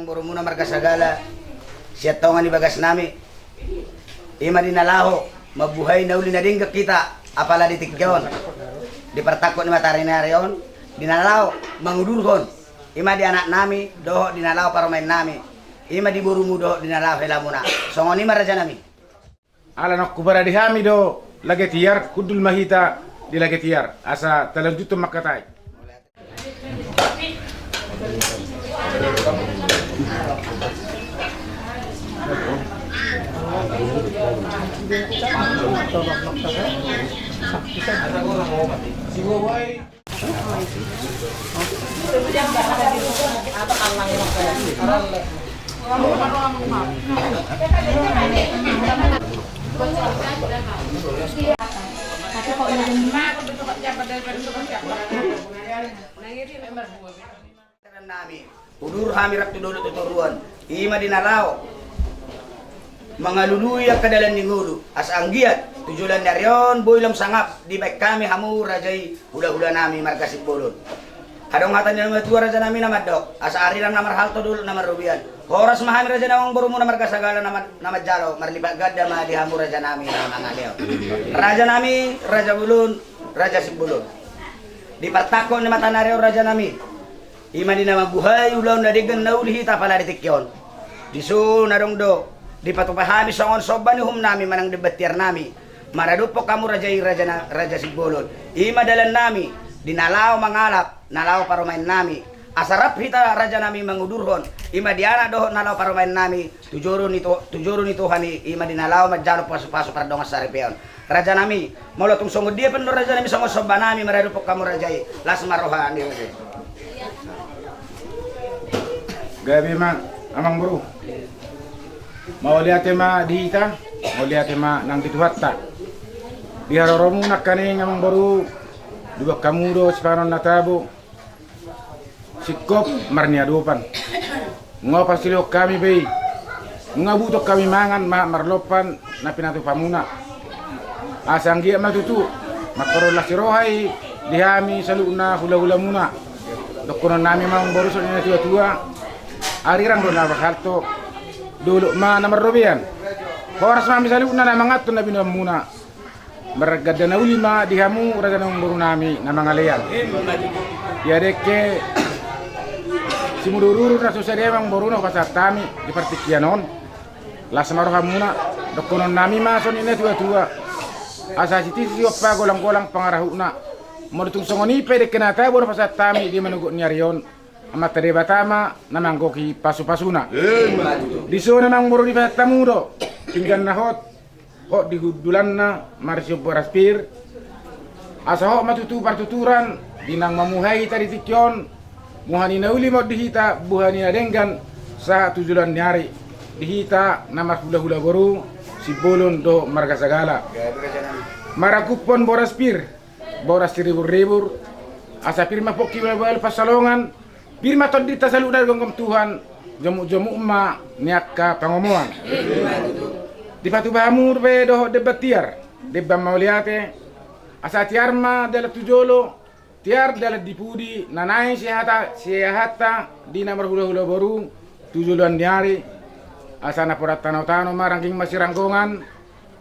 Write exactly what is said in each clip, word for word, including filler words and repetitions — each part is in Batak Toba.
Borumuna marga Sagala, sian tonga ni bagasnami, i ma di na laho mambuhai na uli na denggan hita, apala di tingki on, di partangkok ni mataniari on, di na laho mangudurhon, i ma di anaknami dohot di na laho parumaennami, i ma di borumu dohot di na laho helamuna. Songon i ma rajanami. Ala naung huparade hami do lage tiar, hundul ma hita di lage tiar asa talanjuthon mangkatai. Nami, udur hami rap tu dolok tu toruan, i ma di na laho mangalului angka dalan ni ngolu, asa anggiat tu joloan ni ari on boi lam sangap dibaen hami hamu raja i hulahulanami marga Simbolon. Adong hata ni na matua rajanami na mandok, asa arirang na marhalto dolok na marrobean. Horas ma hami rajanami amang borumuna marga Sagala na ma-, na manjalo, marlipat ganda ma di hamu rajanami na mangaleon. Rajanami, raja bolon, raja Simbolon. Di partangkok ni mataniari on rajanami, i ma di na mambuhai ulaon na denggan na uli hita apala di tingki on. Dison adong do dipatupa hami songon somba ni uhumnami manang demban tiarnami, maradophon hamu raja i raja na, raja Simbolon. I ma dalannami di na laho mangalap, na laho parumaennami, asa rap hita rajanami mangudurhon, i ma di anak dohot na laho parumaennami, tu joro ni to-, tu joro ni Tuhan i, i ma di na laho manjalo pasupasu pardongan saripeon. Rajanami, molo tung songon dia pe annon rajanami songon sombanami maradophon hamu raja i, las ma roha ni raja i. Gabe ma, amang boru. Mauliate ma di hita, mauliate ma nang di Tuhanta. Di haroromu nangkaning amang boru, diboan hamu do sipanganon na tabo, singkop marniadopan. Nunga pasilehon hami be i, nunga butuhon hami mangan ma marlompan na pinatupamuna. Asa anggiat ma tutu mangkorhon las ni roha i di hami saluhutna hulahulamuna. Dohononnami ma amang boru songon i na tuatua, arirang do na marhalto, dolok ma na marrobean. Horas ma hami saluhutna na manganhon na binoanmuna. Marganda na uli ma di hamu raja ni amang borunami na mangalean. Ia dengke simudurudur na so sadia amang boru na hupasahat hami di partingkian on. Las ma rohamuna, dohononnami ma songon i na tuatua. Asa sititi sihompa golanggolang pangarahutna. Molo tung songon i pe dengke na tabo na hupasahat hami di manogot ni ari on, Amanta Debata ma na manggohi pasupasuna. Dison amang boru dipasahat hamu do pinggan na hot, hot di hundulanna marsiboras pir. Asa hot ma tutu partuturan di naung mamuhai hita di tingki on, muha ni na uli ma on di hita, muha ni na denggan sahat tu joloan ni ari di hita na marhulahula boru Simbolon dohot marga Sagala. Marakuphon boras pir, boras siriburribur, asa pir ma pongki balu pansalongan, pir ma tondinta saluhutna digomgom Tuhan, jomukjomuk ma ni angka pangomoan. Dipatupa hamu dope dohot demban tiar, demban mauliate, asa tiar ma dalan tu jolo, tiar dalan di pudi, na naeng siahata-, siahanta di na marhulahula boru tu joloan ni ari, asa naporan tanotano ma rangging masiranggongan,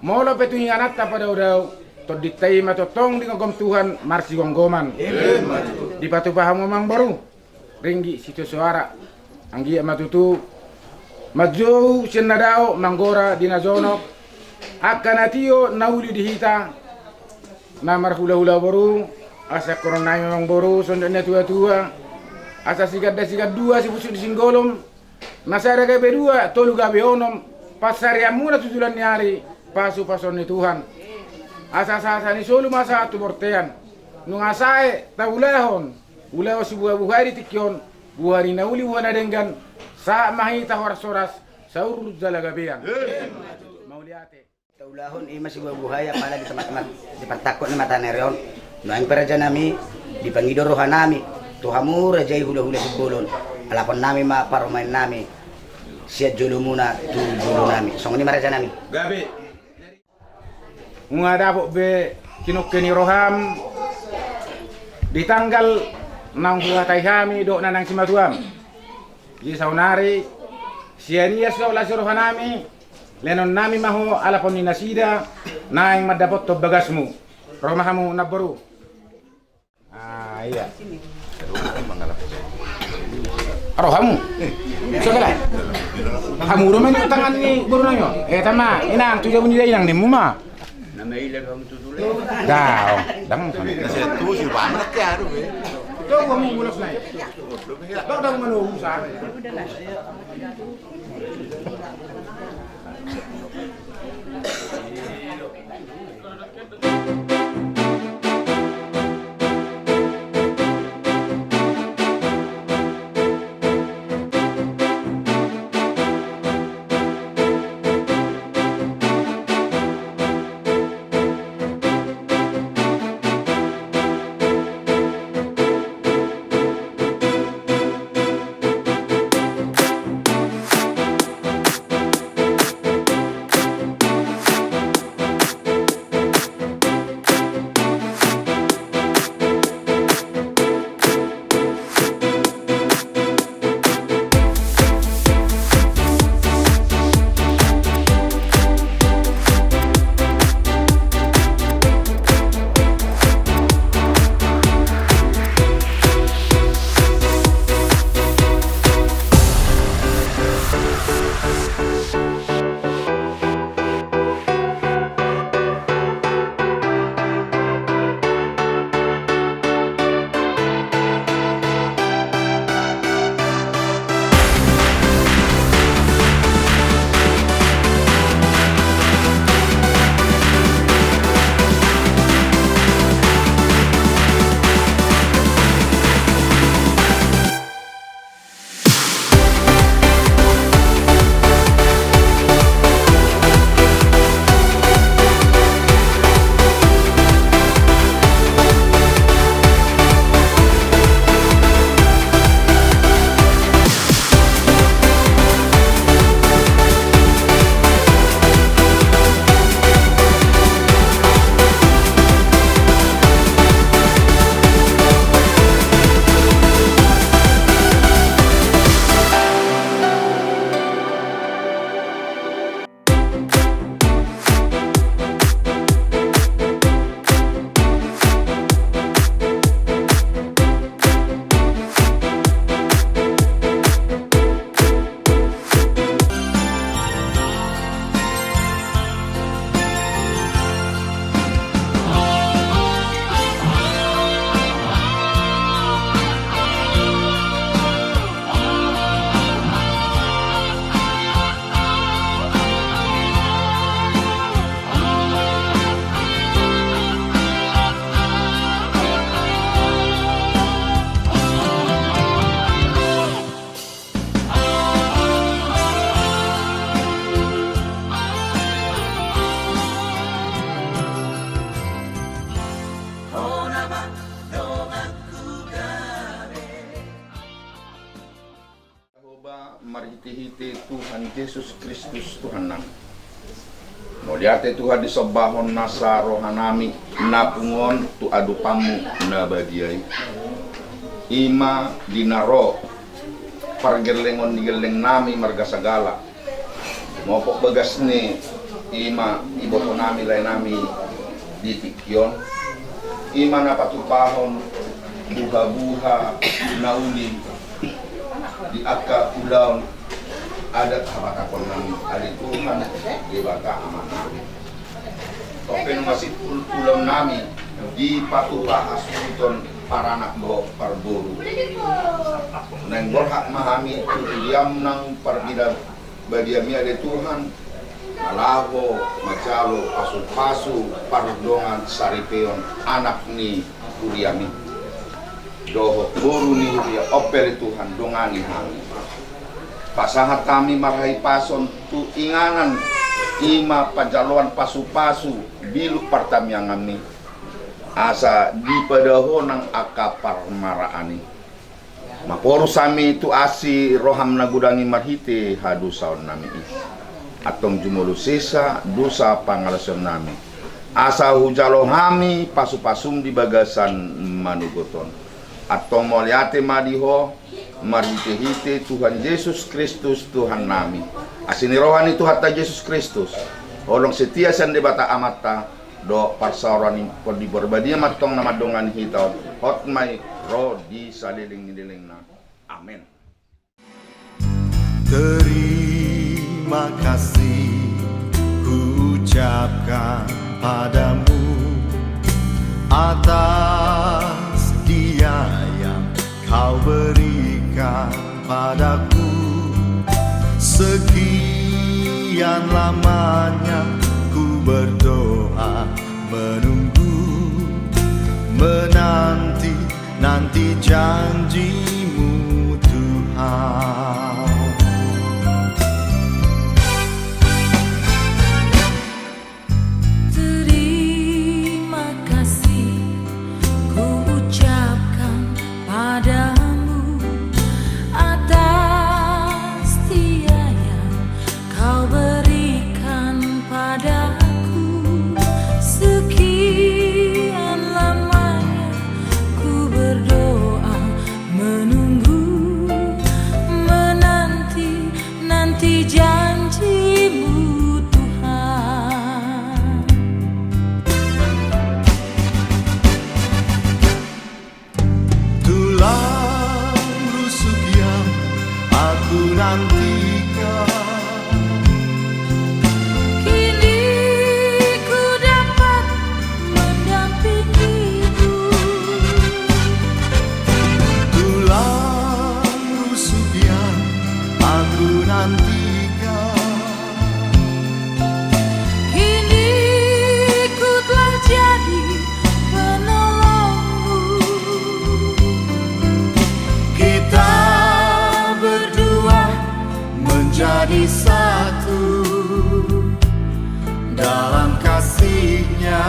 molo pe tung ingananta padaodao, tondinta i ma tongtong digomgom Tuhan marsigomgoman. Dipatupa hamu amang boru, ringgit sitio soara. Anggiat ma tutu manjou sian na dao, manggora di na jonok, angka na tio na uli di hita na marhulahula boru. Asa dohononnami amang boru songon na tuatua, asa siganda sigandua sipusuk ni singgolom, na sada gabe dua, tolu gabe onom, pansarianmuna tu joloan ni ari pasupasuon ni Tuhan. Asa sahat ni solu ma sahat tu bortean. Nunga sae taulahon ulaon sibuhabuhai di tingki on, buha ni na uli buha na denggan, sahat ma hita horashoras saur jala gabean. Mauliate. Taulahon i ma sibuhabuhai apala di tempat-tempat di partangkok ni mataniari on. Nuaeng pe rajanami, dipangido rohanami tu hamu raja i hulahula Simbolon, alaponnami ma parumaennami sian jolomuna tu jolonami. Songon i ma rajanami. Gabe. Nunga dapot be tinongke ni roham di tanggal naung huhatai hami dohot na naeng simatuam. Di saonari, sian ia so las rohanami, lehonon nami ma ho alapon ni nasida, naeng mandapothon bagasmu. Ro ma hamu namboru. Ah, iya. Ro hamu. Saola. Hamu do main tangan ni boru nami on. Eh, tama, inang, tu jabu ni dainang nimmu ma. Nama ila dong tu dulu. Dah, oh, dang. Saya tu si banyak ya, aduh, be. Tuh, gua mau ngulas naik. Dok, dok, mana urusan? Jahowa, marhitehite Tuhan Jesus Kristus Tuhannami. Mauliate Tuhan, disombahon nasa rohanami na pungu on tu adopanmu na badia i. I ma di na ro pargellengon ni gellengnami marga Sagala, mopot bagasni, i ma ibotonami, laenami di tingki on, i ma na patupahon buhabuha na uli di angka ulaon adat habatahonnami, ale Tuhan Debata Amanami. Tong pe nunga simpul ulaonnami dipatupa hasuhuton paranak dohot parboru. Naeng borhat ma hami tu huriam nang pargida badiami, ale Tuhan, na laho manjalo pasupasu pardongan saripeon anak ni huriami dohot boru ni huria on pe, ale Tuhan, dongani hami. Pasahat hami marhahipason tu inganan, i ma panjaloan pasupasu biluk partangianganmi, asa dipadaho nang angka parmaraan i. Maporus hami tu asi roham na godang i marhite hadosaonnami i. Antong jumolo sesa dosa pangalaosionnami, asa hujalo hami pasupasum di bagasan manogot on. Antong mauliate ma di Ho, Marhitehite Tuhan Jesus Kristus Tuhannami, asi ni roha ni Tuhanta Jesus Kristus, holong setia sian Debata Amanta, dohot parsaoran ni Tondi Parbadia ma tongtong na mandongani hita on, hot ma i ro di saleleng ni lelengna. Amen. Terima kasih ku ucapkan padamu atas dia yang kau berikan padaku. Sekian lamanya ku berdoa, menunggu, menanti, nanti janji-Mu, Tuhan. Terima kasih ku ucapkan padamu atas dia yang kau berikan padaku. Sekian lamanya ku berdoa, menunggu, menanti, nanti janji-Mu, Tuhan. Tulang rusuk yang aku nantikan. Kini ku dapat mendampingimu. Tulang rusuk yang aku nantikan. Kini ku telah jadi penolongmu. Kita berdua menjadi satu dalam kasih-Nya.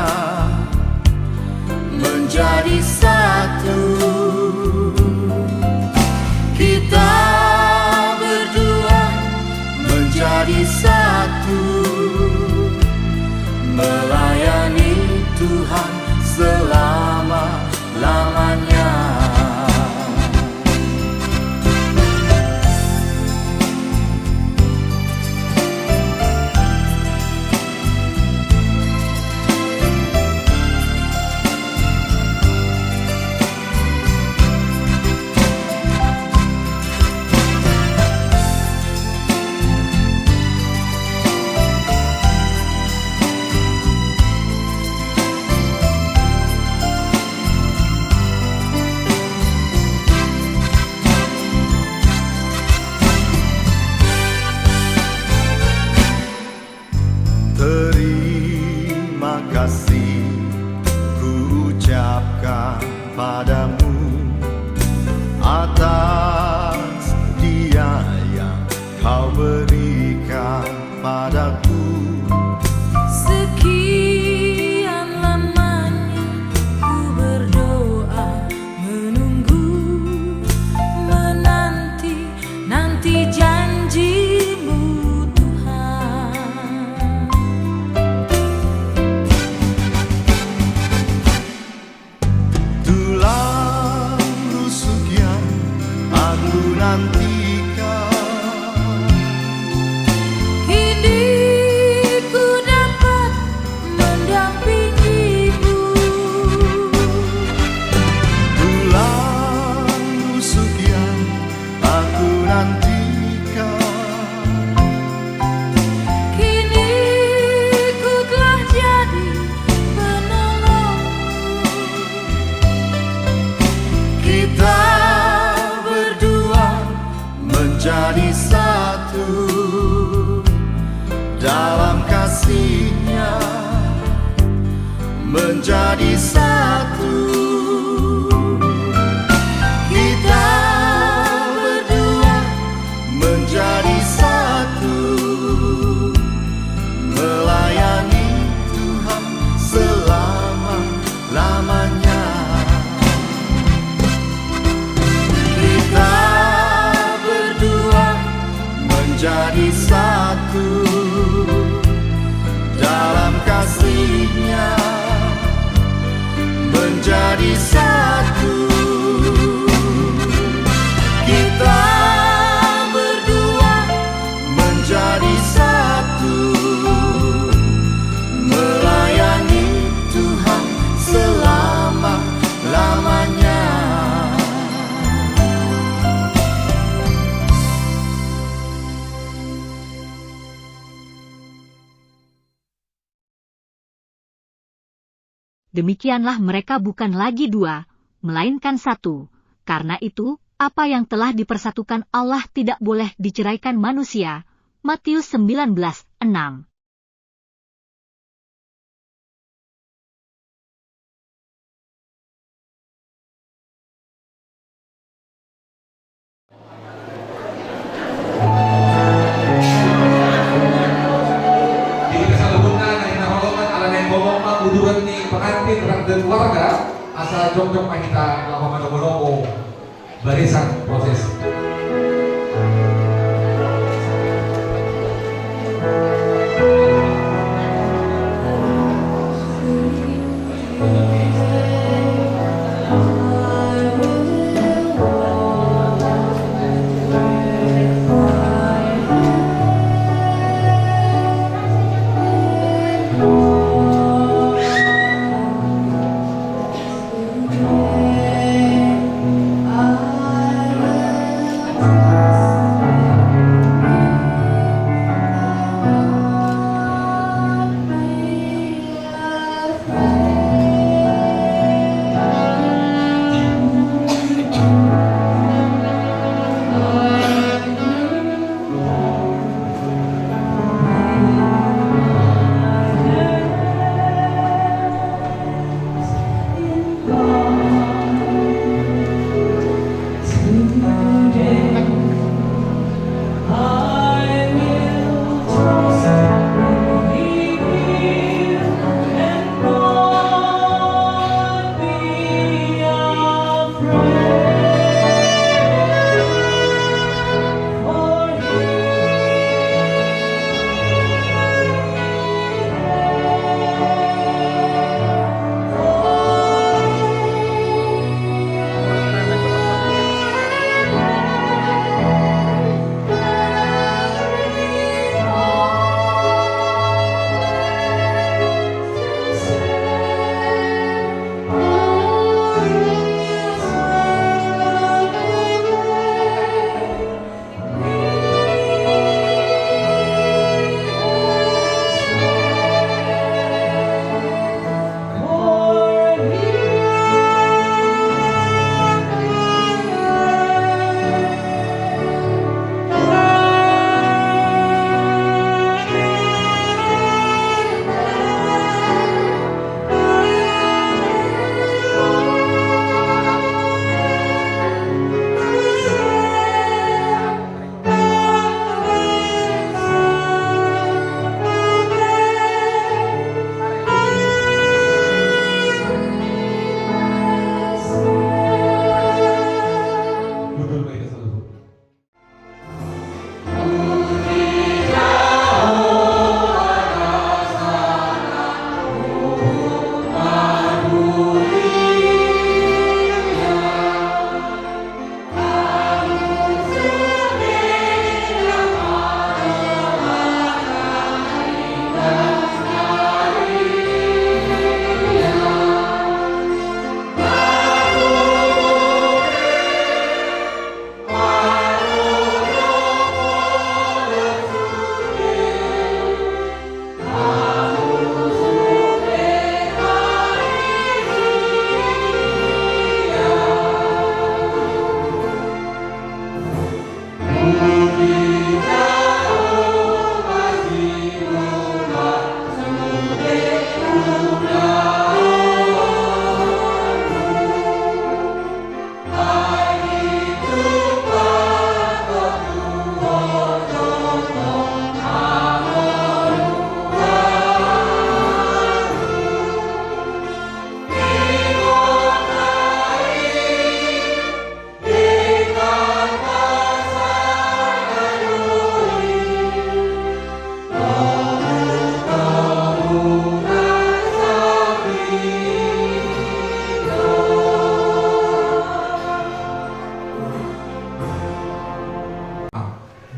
Menjadi satu. Kita berdua menjadi satu, melayani Tuhan selama-lamanya. Terima kasih ku ucapkan padamu atas dia yang kau berikan padaku. Sekian lamanya ku berdoa, menunggu, menanti, nanti janji-Mu, Tuhan. Tulang rusuk yang aku nantikan. Kini ku dapat mendampingimu. Tulang rusuk yang aku nantikan. Kini ku telah jadi penolongmu. Kita berdua demikianlah mereka bukan lagi dua, melainkan satu. Karena itu, apa yang telah dipersatukan Allah tidak boleh diceraikan manusia. Matius sembilan belas enam. Di hita saluhutna na hinaholongan, ala naeng gomgom ma uduran ni pengantin rap dohot keluarga, asa jongjong ma hita laho manobonobo barisan prosesi.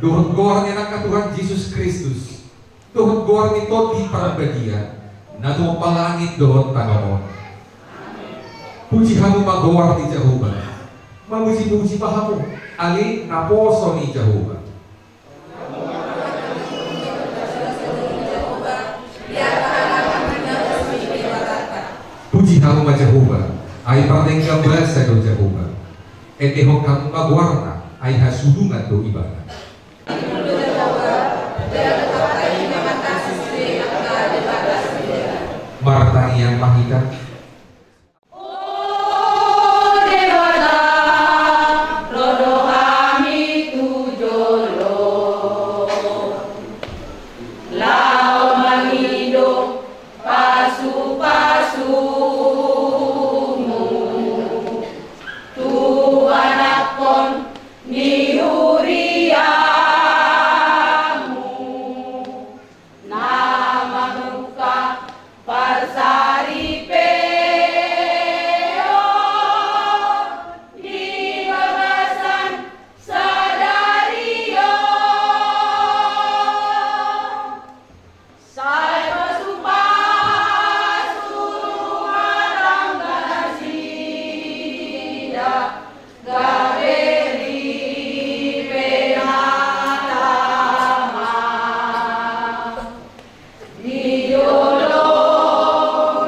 Dohot goar ni Anakna Tuhan Jesus Kristus, dohot goar ni Tondi Parbadia, na tumompa langit dohot tano on. Puji hamu ma goar ni Jahowa. Mamuji-muji ma hamu, ale naposo ni Jahowa. Puji Hamu ma Jahowa, ai pardenggan basa do Jahowa. Endehon hamu ma goarna, ai hasurungan do Ibana. Martangiang ma hita. O Debata, ro do hami tu jolo, laho mangido pasupasumu tu anakkon ni huriamu na mamungka parsaripeon di bagasan sadari on. Sai pasupasu rumah tangga nasida gabe ripe na tama di jolo,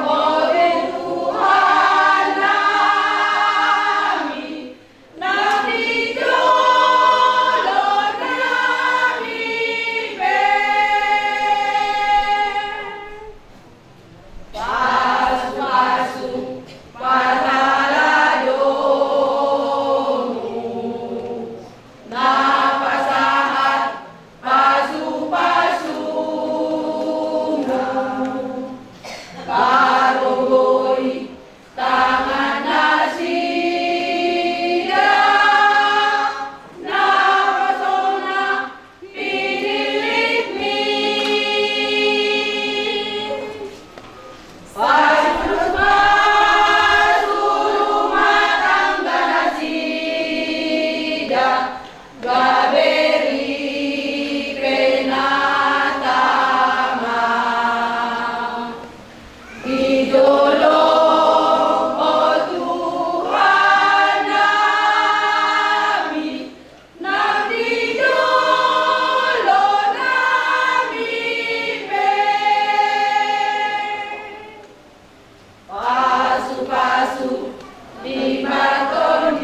o Tuhan nami. Nang di jolo nami pe pasupasu parhalado na pasahat pasupasumu, pargogoi tangan nasida na pasona pinillitmi. Pasupasu rumah tangga nasida gabe ripe na tama di jolo, o Tuhan nami. Nang di jolo nami pe pasupasu di partondion,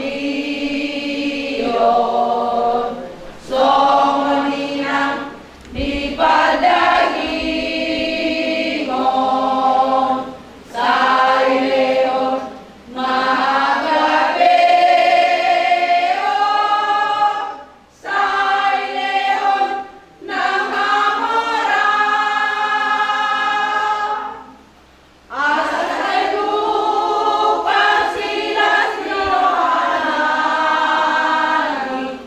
songon i nang di pardagingon, sai lehon na hagabeon, sai lehon na hamora. Asa sai tuk parsilas ni roha nami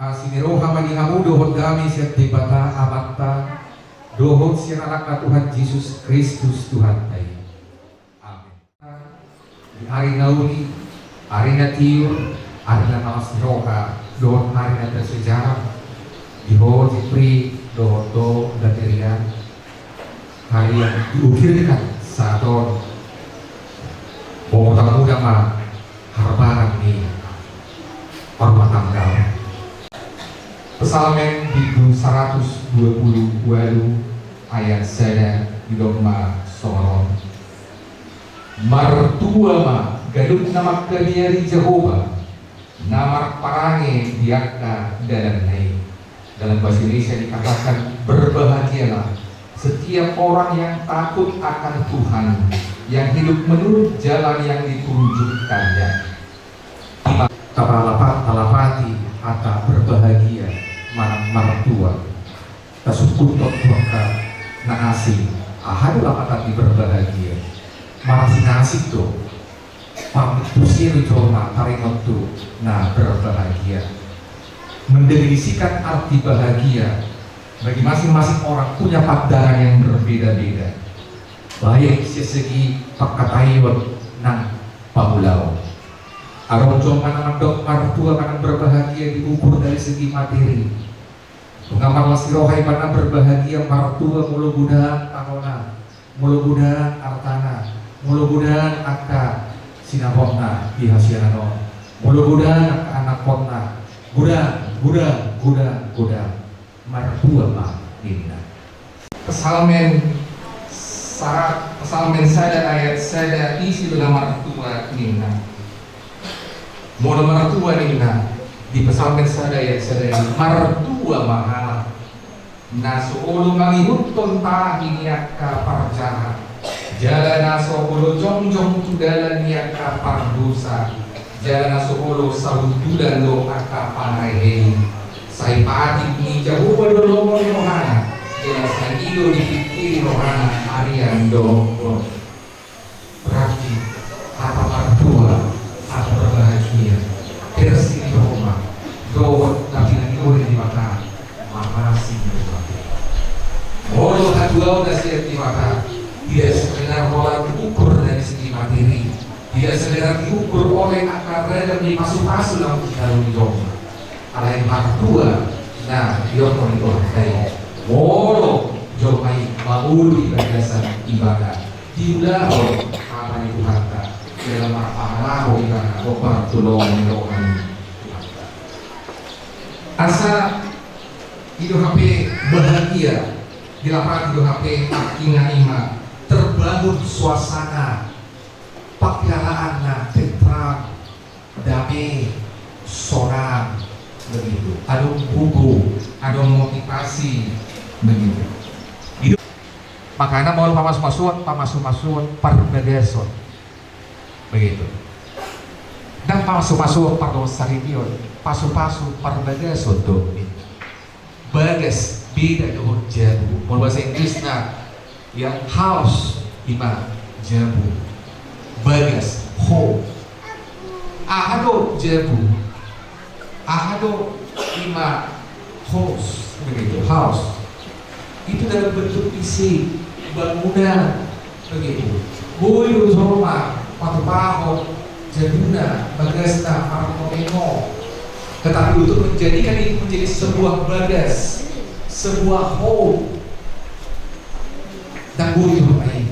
Asi ni roha ma di hamu dohot dame sian Debata Amanta dohot sian Anakna Tuhan Jesus Kristus Tuhanta i. Amen. Di ari na uli, ari na tiur, ari na malas ni roha dohot ari na bersejarah, di ho Jipri dohot ho Gaterian, harian diukirkan saat on, bobotomu da ma harbaran ni rumah tangga. Psalmen bindu saratus dua pulu ualu ayat sada didok ma songon on. Martua ma ganup na mangkabiari Jahowa, na marparange di angka dalanna i. Dalam bahasa Indonesia dikatakan, berbahagialah setiap orang yang takut akan Tuhan, yang hidup menurut jalan yang ditunjukkannya. Ima, talapa-, talapati hata berbahagia manang martua. Tasungkun tu angka na asing, aha do lapatan ni berbahagia? Marasing-asing do. Pampusi do jolma taringot tu na berbahagia. Mendefinisikan arti bahagia bagi masing-masing orang punya pandangan yang berbeda-beda. Baik sian segi pangkataion nang pangulaon. Adong jolma na mandok martua manang berbahagia diukur dari segi materi. Nunga marlas ni roha ibana berbahagia martua molo godang tahona, molo godang artana, molo godang angka sinapotna di hasiangan on, molo godang angka anakkonna, godang, godang, godang, godang. Martua ma ninna. Psalmen sa-, Psalmen sada ayat sada, ise do na martua ninna. Molo martua ninna di Psalmen sada ayat sada i, martua ma halak na so olo mangihuthon tahi ni angka parjahat, jala na so olo jongjong tu dalan ni angka pardosa, jala na so olo sahundulan do angka pangarehe i. Sai patik ni Jahowa do lomo ni rohana, jala sai i do dipingkiri rohana arian dohot on. Berarti hata martua, hata berbahagia, versi di Roma, dohot na pinangido ni Debata, marasi ni Debata. Molo hatuaon na sian Debata, tidak sekedar holan ukur dari segi materi, tidak sekedar diukur oleh angka ragam ni pasupasu na ditaruhon jolma. Alai martua na didok ni Tuhan i, molo jolma i mangolu di bagasan ibana, diulahon hata ni Tuhanta, jala marpangalaho ibana hombar tu lomo ni roha ni Tuhanta. Asa i do hape bahagia, dilapati do hape nangkiningan i ma terbangun suasana pangkilalaan na tentram, dame, sonang, begitu. Adong gogo, adong motivasi, begitu. Itu. Makana molo pamasumasuon, pamasumasuon parbagason. Begitu. Ndang pamasumasuon pardongansaripeon, pasupasu parbagason do. Bagas beda dohot jabu. Molo bahasa Inggrisna, ya, house ima jabu. Bagas, home. Aha do jabu? Aha do ima house, begitu, house. Itu dalam bentuk fisik, bangunan, begitu. Boi do jolma patupahon jabuna, bagasna, marhomemo. Tetapi untuk menjadikan itu menjadi sebuah bagas, sebuah home, ndang boi do i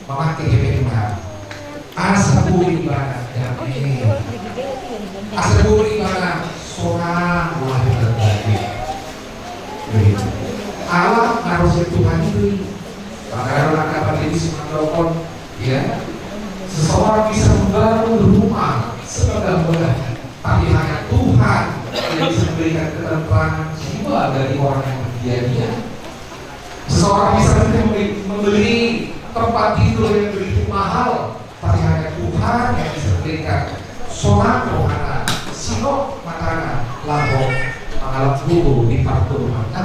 mamake hepengna. Asa boi ibana dame, asa boi ibana sonang, wah, berbagi. Begitu. Ala na ro sian Tuhan i do i. Makana angka pandemisi mangkatahon, ya, seseorang bisa membangun rumah semegah-megah, tapi hanya Tuhan yang bisa memberikan ketentraman jiwa bagi orang yang mendiaminya. Seseorang bisa membeli, membeli tempat tidur yang begitu mahal, tapi hanya Tuhan yang bisa memberikan sonang rohana, sinok matana, laho mangalap gogo di partubuhanna.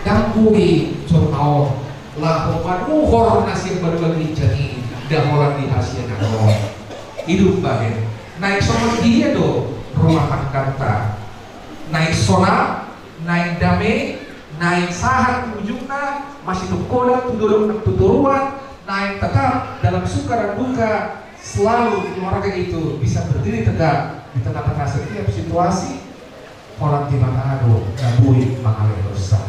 Ndang boi jolma on laho manuhor na sian banua ginjang i, nda holan di hasiangan on. I do umbahen, naeng songon dia do rumah tangganta? Naeng Sonang, naeng dame, naeng sahat ujungna, masitungkolan tu dolok nang tu toruan, naeng tetap dalam suka dan duka, selalu keluarga itu bisa berdiri tegak di tengah-tengah setiap situasi. Holan Debata do na boi mangalehon sa.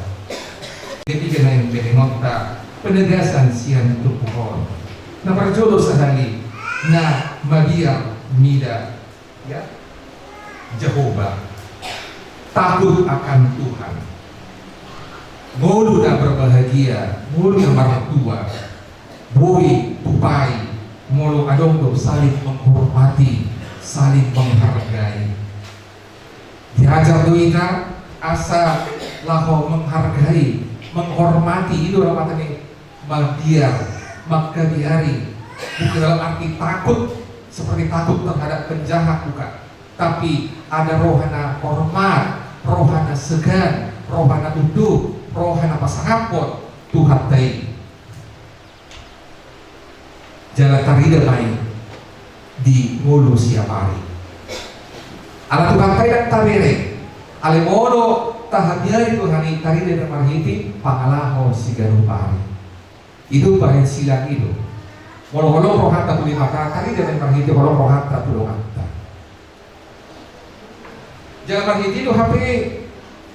Jadi naeng berengonta penegasan sian turpuk on. Na parjolo sahali, na mabiar mida, ya, Jahowa, takut akan Tuhan. Ngolu na berbahagia, ngolu na martua, boi tupai molo adong do saling menghormati, saling menghargai. Diajar do hita asa laho menghargai, menghormati, i do lapatanna i, mabiar, mangkabiari. Bukan dalam arti takut seperti takut terhadap penjahat, bukan. Tapi ada rohana hormat, rohana segan, rohana unduk, rohana pasangaphon Tuhanta i. Jala tarida ma i di ngolu siapari. Ala Tuhanta i ndang tabereng. Alai molo tahabiari Tuhan i, tarida ma i marhite pangalaho siganup ari. I do bahen silang i do. Molo holong rohanta tu Debata, tarida ma i marhite holong rohanta tu donganta. Jala marhite do hape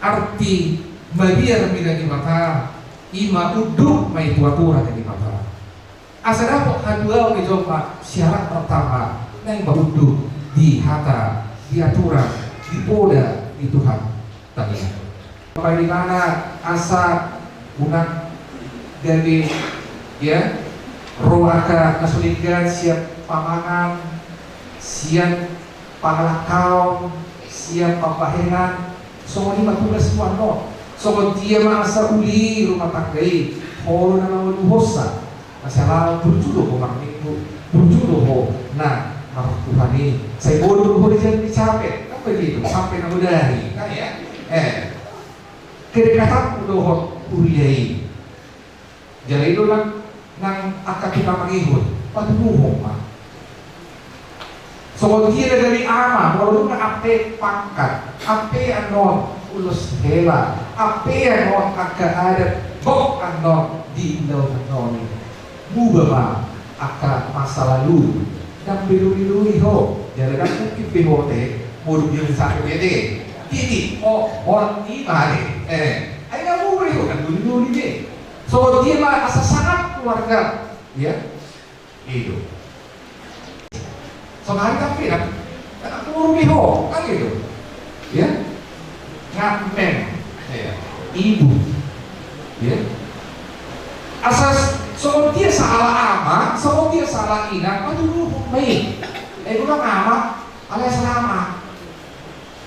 arti mabiar mida Debata, i ma unduk ma i tu aturan ni Debata. Asa dapot hatuaon ni jolma, syarat pertama, naeng ma unduk di hata, di aturan, di poda ni Tuhan. Tadi. Bagaimana asa unang gabe, ya, ro angka na so denggan sian pamangan, sian pangalangkaon, sian pambahenan, songon i ma tugas tu annon. Songon dia ma asa uli rumah tangga i, olo na mangoluhonsa. Masalah burju do ho marminggu, burju do ho na martuhan i. Sai bodo do ho di jalan ni capek, kan begitu, sampai na bodari, kan ya? Eh, kedekatanmu dohot huria i. Jala i do nang, nang angka tukang mangihut, patuduhon ma. Songon dia na gabe ama, molo dung na ampe pangkat, ampe annon ulos hela, ampe annon angka adat, gok annon di ulaon annon i. Muba ma angka masa lalu, ndang be doli-doli ho, jala ndang mungkin be ho te modom dia satu be te. Jadi ho, holan i ma de. Eh, ai na muba i ho, ndang doli-doli be. Songon dia ma asa sangat keluarga, ya. I do. Sonari kan bilang, anak guru di ho, kan gitu. Ya. Ngamen. Ya. Ibu. Ya. Asa songon dia sahala ama, songon dia sahala ina, patuduhon ma i. Eh, guna ama, alias ama.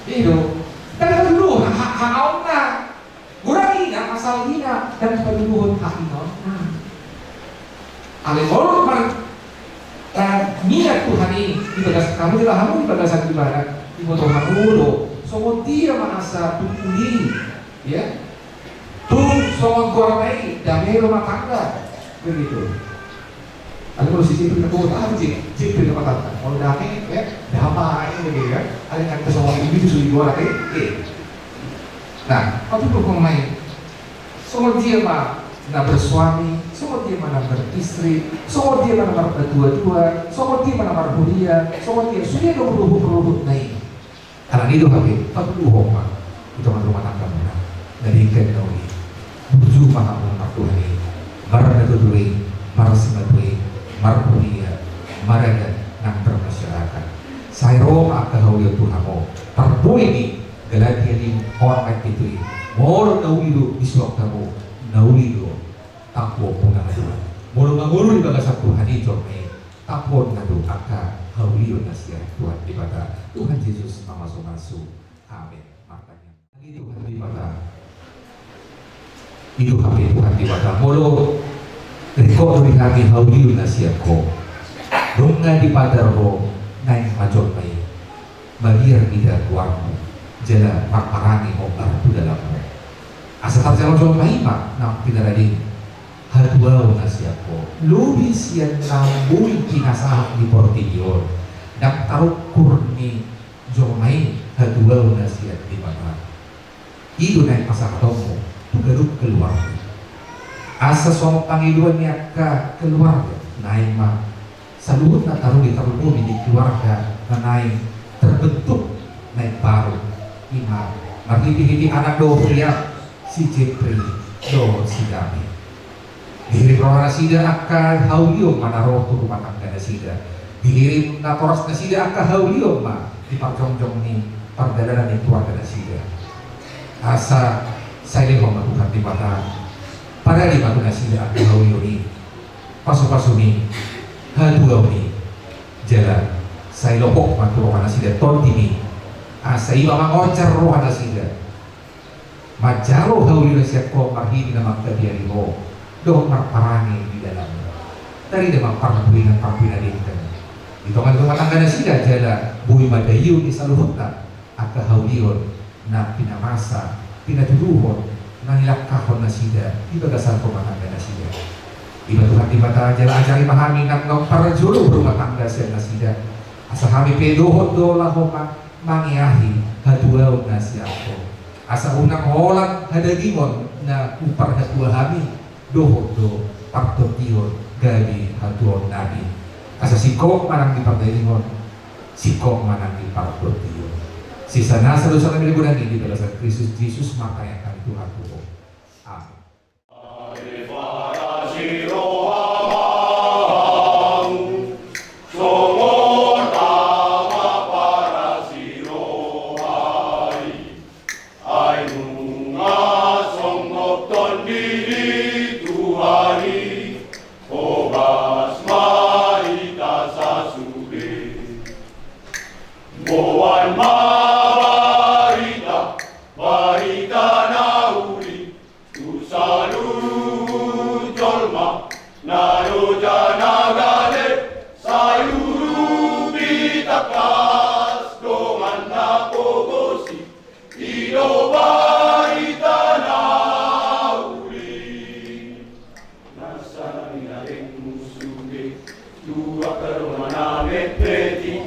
I do. Kan patuduhon, ha, ha, aonna. Godang ina, asal ina, ndang patuduhon hak inaonna. Alai molo mar, eh, niat Tuhan i di bagasan hamu, jala hamu di bagasan ibadat, diboto hamu do songon dia ma asa tung uli, ya. Tung songon goarna i, dame rumah tangga. Begitu. Alai molo si Jepri na bohot, ah, Jep-, Jepri na matangga. Molo dame, ya, dama, ini dia, ya. Alai kan kesongon ini tu suri gua lagi, eh. Nah, patuduhon ma i. Songon dia ma na bersuami, songon dia ma na beristri, songon dia ma na marpatua-tua, songon dia ma na marhuria, songon dia, sude do ruhut-ruhutna i. Alani do hape, patuduhon ma di tonga rumah tanggamuna na denggan na uli. Burju ma hamu martuha i, marnatuatua i, marsimatua i, marhuria, maradat nang bermasyarakat. Sai ro ma angka haulion tu hamu. Parbue ni Galatia lima, onom ayat pitu i. Molo na uli do disuang hamu, na uli do tangkuon muna haduan. Molo mangolu di bagasan Tuhan i jolma i, tangkuonna do angka haulion na sian Tuhan Debata. Tuhan Jesus mamasumasu. Amen. Martangiang. I do Tuhan Debata. I do hape Tuhan Debata. Molo ringkot do di hami haulion na sian Ho, nunga dipatar Ho, naeng ma jolma i mabiar mida goarmu, jala marparange hombar tu dalanmu. Asa tarjalo jolma i ma nang pinarade ni hatuaon na sian Ho, lobi sian na boi pinasahat di portibi on. Ndang tarungkul ni jolma i hatuaon na sian Debata. I do naeng pasahatonmu tu ganup keluarga. Asa songon pangidoan ni angka keluarga, naeng ma saluhutna taruli tarlumobi di keluarga na naeng terbentuk, naeng baru, i ma marhitehite anak dohot huria, si Jepri dohot si Dami. Dihirim roha nasida angka haulion ma na ro tu rumah tangga nasida. Dihirim natoras nasida angka haulion ma di parjongjong ni pardalanan ni keluarga nasida. Asa sai lehon ma Tuhan Debata, parade ma tu nasida angka haulion i, pasupasumi, hatuaon i, jala sai lohot ma tu roha nasida tondimi, asa i ma mangonjar roha nasida manjalo haulion sian Ho marhite na mangkabiari Ho dohot marparange di dalanMu. Tarida ma parbuenan-parbuenan denggan di tonga ni rumah tangga nasida, jala boi ma daion ni saluhutna angka haulion na pinamasa, pinatuduhon, na nilangkahon nasida di bagasan rumah tangga nasida. I ma Tuhan Debata, jala ajari ma hami nang na parjolo rumah tangga sian nasida, asa hami pe dohot do laho ma mangeahi hatuaon na sian Ho. Asa unang holan hadagingon na huparhatua hami dohot do partondion gabe hatuaonnami. Asa singkop ma nang di pardagingon, singkop ma nang di partondion. Sesa nasa dosanami di bonang i di bagasan Kristus Jesus martangiang hami Tuhan tu Ho. Amen. Songon ama parasi roha i, ai nunga songon tondi ni Tuhan i, hobas ma hita sasude. Boan ma barita, barita na uli, tu saluhut jolma na loja na gale, sai urupi tangkas dongan na pogos i, i do barita na uli. Nasa na binahenmu sude tu angka dongan na metmet i,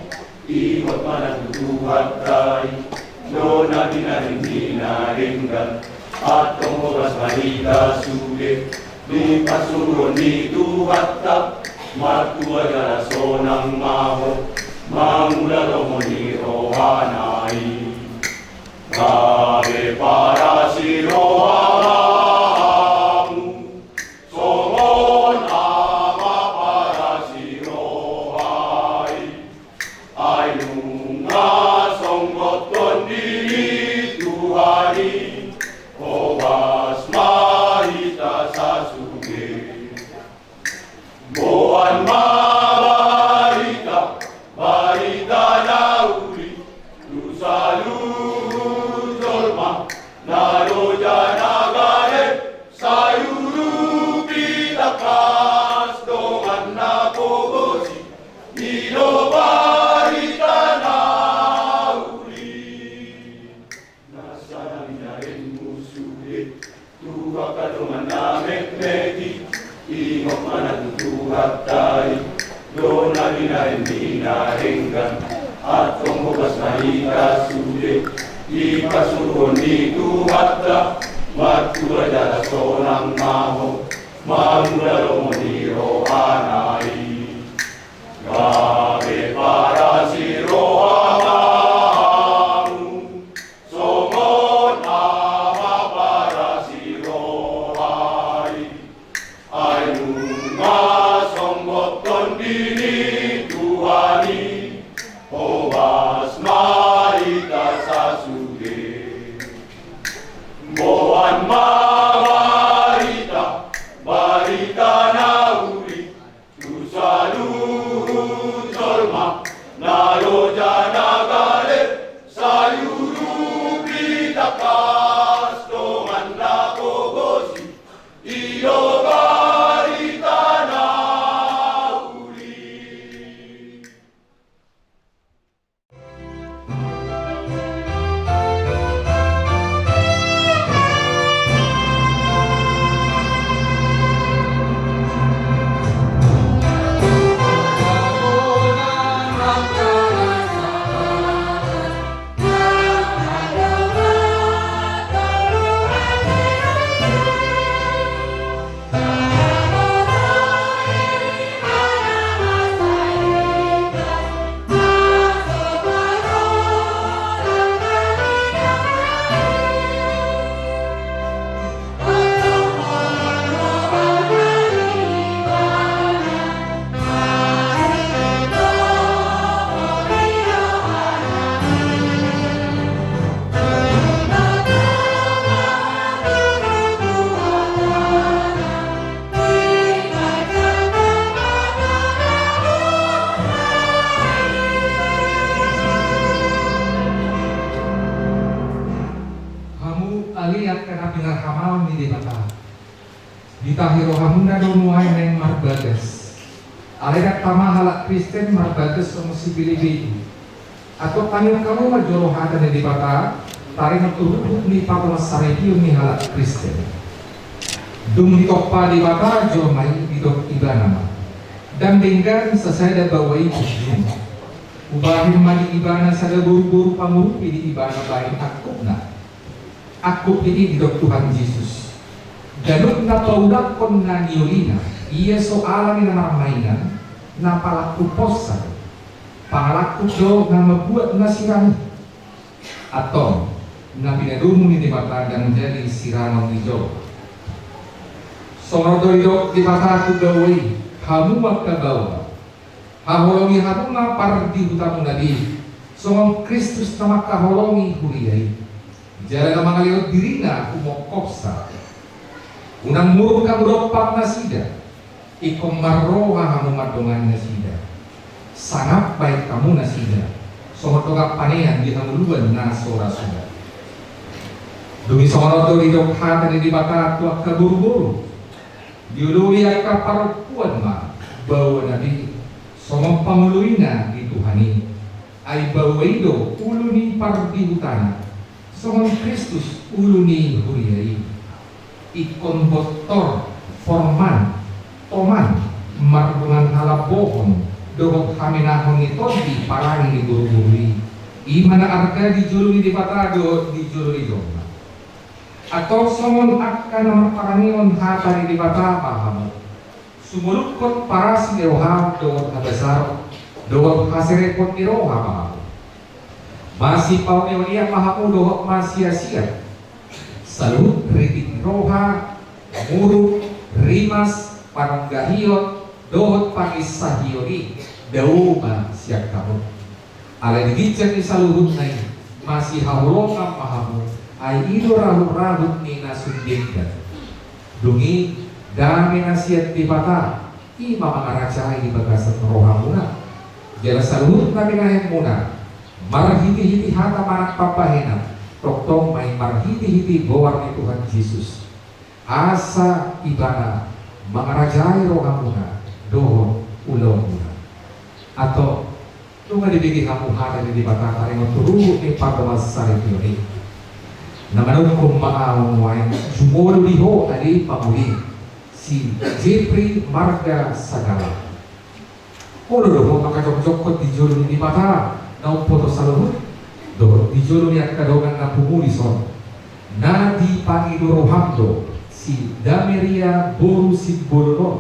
ingot ma na tu Tuhanta i do na binahen ni na denggan. Antong hobas ma hita sude di parsuruon ni Tuhanta, martua jala sonang ma ho mangula lomo ni rohana i. Gabe parasi roha ma hamu songon ama parasi roha i, ai nunga songon tondi ni Tuhan i, hobas ma hita sasude. Boan ma barita, barita na uli, tu saluhut jolma na loja na gale, sai urupi tangkas dongan na pogos i, i do barita na uli. Nasa na binahenmu sude tu angka dongan na metmet i, ingot ma na tu Tuhanta i do na binahen ni na denggan. Antong hobas ma hita sude di parsuruon ni Tuhanta, martua jala sonang ma ho mangula lomo ni rohana i. Gabe parasi roha ma hamu songon ama parasi roha i, ai nunga songon tondi ni Tuhan i, hobas ma hita sasude. Boan ma barita, barita na uli, tu saluhut Angka na pinarhamaon ni Debata, ditahi rohamuna do nuaeng naeng marbagas. Alai ndang tama halak Kristen marbagas songon sibelebele. Antong tangiangkon hamu ma jolo hata ni Debata, taringot tu ruhut ni pardomuan saripeon ni halak Kristen. Dung ditompa Debata jolma i, didok Ibana ma: Ndang denggan sasada baoa i tu jolma. Hubahen ma di ibana sada boruboru pangurupi di ibana bahen angkupna. Angkup i didok Tuhan Jesus: Ganup na paulakhon na niolina, ia so ala ni na marmainan, na palangkuponsa do. Pangalangkup do na mambuat na sirang i. Antong, na pinadomu ni Debata ndang jadi sirangon ni jolma. Songon on do didok Debata tu baoa i: Hamu angka baoa, haholongi hamu ma pardihutamuna be, songon Kristus na mangkaholongi huria i, jala na mangalehon dirina humongkopsa. Unang muruk hamu dompak nasida, ingkon marroha hamu mandongani nasida. Sangap bahen hamu nasida, songon dongan panean di hangoluan na so ra suda. Dung i songon on do didok hata ni Debata tu angka boruboru: Dioloi angka parompuan ma baoana be, songon pangoloina di Tuhan i. Ai baoa i do ulu ni pardihutana, songon Kristus ulu ni huria i. Ingkon bontor, porman, toman, mardongan halambohon dohot hamenahon ni tondi parange ni boruboru i. I ma na arga di jolo ni Debata dohot di jolo ni jolma. Antong songon angka na marparangehon hata ni Debata ma hamu. Sumolukhon parasi ni roha dohot habasaron dohot haserepon ni roha ma hamu. Masipaoneonean ma hamu dohot masiasiat. Saluhut ritik ni roha, muruk, rimas, panunggahion dohot panginsahion i, dao ma sian hamu. Alai di ginjang ni saluhutna i, masihaholongan ma hamu, ai i do rahut-rahut ni na sun denggan. Dung i, dame na sian Debata, i ma mangarajai di bagasan rohamuna. Jala saluhut na binahenmuna, marhitehite hata manang pambahenan, tongtong ma i marhitehite goar ni Tuhan Jesus. Asa Ibana mangarajai rohamuna dohot ulaonmuna. Antong, nunga dibege hamu hata ni Debata taringot tu ruhut ni pardomuan saripeon i. Na manungkun ma ahu nuaeng, jumolo di ho ale pangoli, si Jepri marga Sagala. Olo do ho mangkajongjongkon di jolo ni Debata na umboto saluhut, dohot di jolo ni angka dongan na pungu dison, na dipangido roham do si Dameria boru Simbolon on,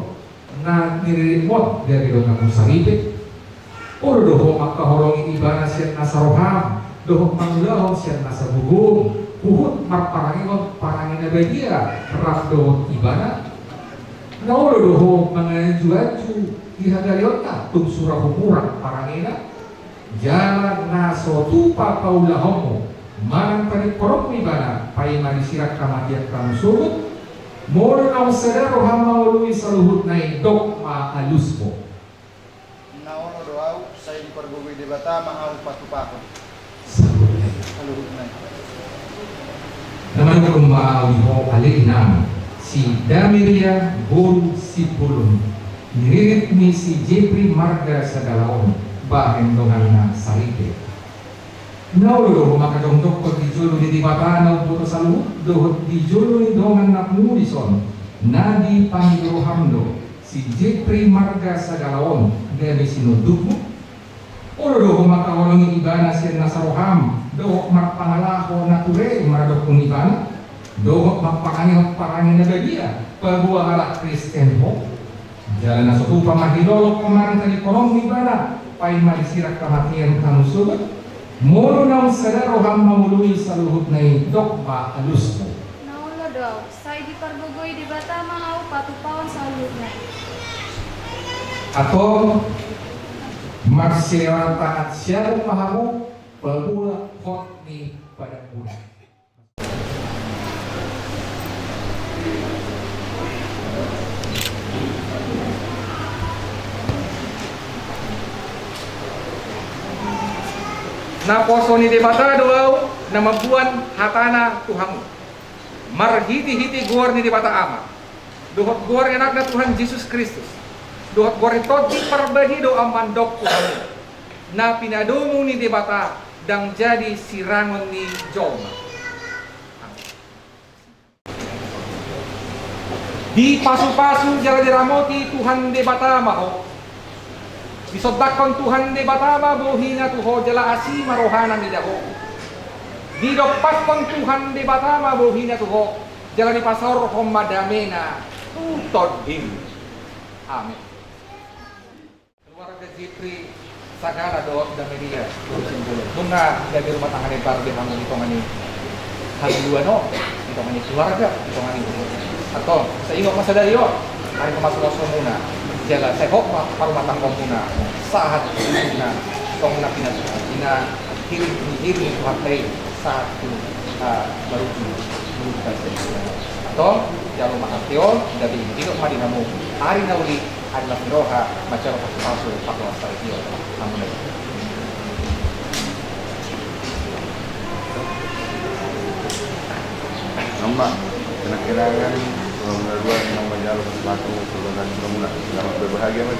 na niriritmon gabe donganmu saripe? Olo do ho mangkaholongi ibana sian nasa roham, dohot mangulahon sian nasa gogo, huhut marparangehon parange na badia rap dohot ibana? Na olo do ho mangajuaju di hagaleonna tung sura humurang parangena? Jala na so tupa paulahonmu manang padingkononmu ibana, paima disirang hamatean hamu sogot? Molo naung sada roham mangoloi saluhutna i, dok ma alusmu. Na olo do ahu, sai dipargogoi Debata ma ahu patupahon saluhutna i. Saluhutna i. Na manungkun ma ahu di ho ale inang, si Dameria boru Simbolon, niririt ni si Jepri marga Sagala on, bahen donganna saripe. Na olo do ho mangkajongjongkon di jolo ni Debata na umboto saluhut, dohot di jolo ni dongan na pungu dison, na dipangido roham do si Jepri marga Sagala on gabe sinondukmu? Olo do ho mangkaholongi ibana sian nasa roham, dohot marpangalaho na ture maradophon ibana, dohot marparangehon parange na badia, paboa halak Kristen ho? Jala na so tupa marhilolop manang padingkononmu ibana, paima disirang hamatean hamu sogot? Molo naung sada roham mangoloi saluhutna i, dok ma alusmu. Na olo do ahu, sai dipargogoi Debata ma ahu patupahon saluhutna i. Antong, marsileonan tangan siamun ma hamu, paboa hot ni padangmuna. Naposo ni Debata do ahu na mamboan hatana tu hamu. Marhitehite goar ni Debata Ama, dohot goar ni Anakna Tuhan Jesus Kristus, dohot goar ni Tondi Parbadia do ahu mandok tu hamu, na pinadomu ni Debata ndang jadi sirangon ni jolma. Amen. Dipasupasu jala diramoti Tuhan Debata ma ho. Disondangkon Tuhan Debata ma bohina tu ho jala asi ma rohana mida ho. Didompakkon Tuhan Debata ma bohina tu ho jala dipasaorhon ma damena tu tondim. Amen. Keluarga Jepri, sagala dohot damena, dohot simbolo. Nunga gabe rumah tangga na imbaru be hamu di tonga ni hangoluan on, di tonga ni keluarga, di tonga ni. Antong, sai ingot ma sadari on, ari pamasumasu muna, jala sai hot ma parumahtanggaon muna, sahat tu ujungna, tong na pinasuhut, na hirim, hirim ni Tuhanta i, sahat tu, ah, marujung, marujung. Antong, jalo ma ate on, gabe ingot ma di hamu, ari na uli, Ari na siroha, manjalo pasupasu, pasupasu, iyo, amun. Nama, kenang-kenangan, kalau menurut gua, memang manjalo pasupasu, kalau nanti kamu nak, selamat berbahagia, Mas.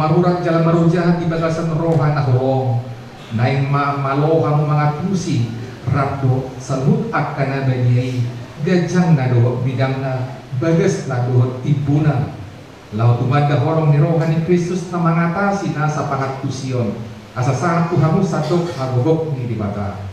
Marurat jala marujahan di bagasan roha na holong, naeng ma malo hamu mangantusi rap dohot saluhut angka na badia i, ganjangna dohot bidangna, bagasna dohot timbuna. Laho tumanda holong ni roha ni Kristus na mangatasi nasa pangantusion, asa sahat tu hamu sandok hagogok ni Debata.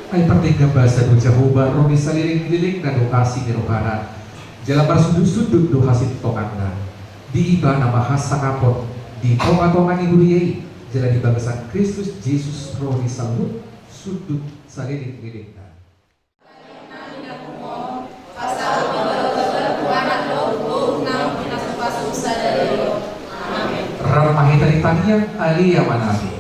Ai pardenggan basa do Jahowa, ro di saleleng-lelengna do asi ni rohana, jala marsundut-sundut do hasintonganna. Di Ibana ma hasangapon di tonga-tonga ni huria i, jala di bagasan Kristus Jesus ro di saluhut sundut saleleng-lelengna. Rap ma hita di tangiang Ale Amanami.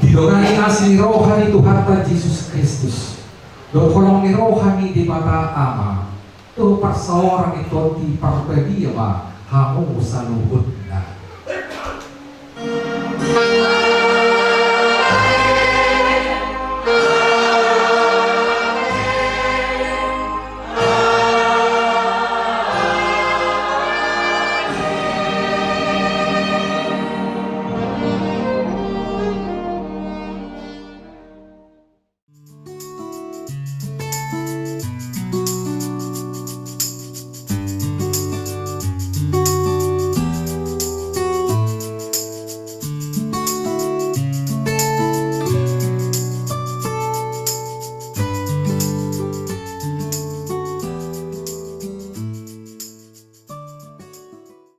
Didongani asi ni roha ni Tuhanta Jesus Kristus, dohot holong ni roha ni Debata Ama, dohot parsaoran ni Tondi Parbadia ma hamu saluhut.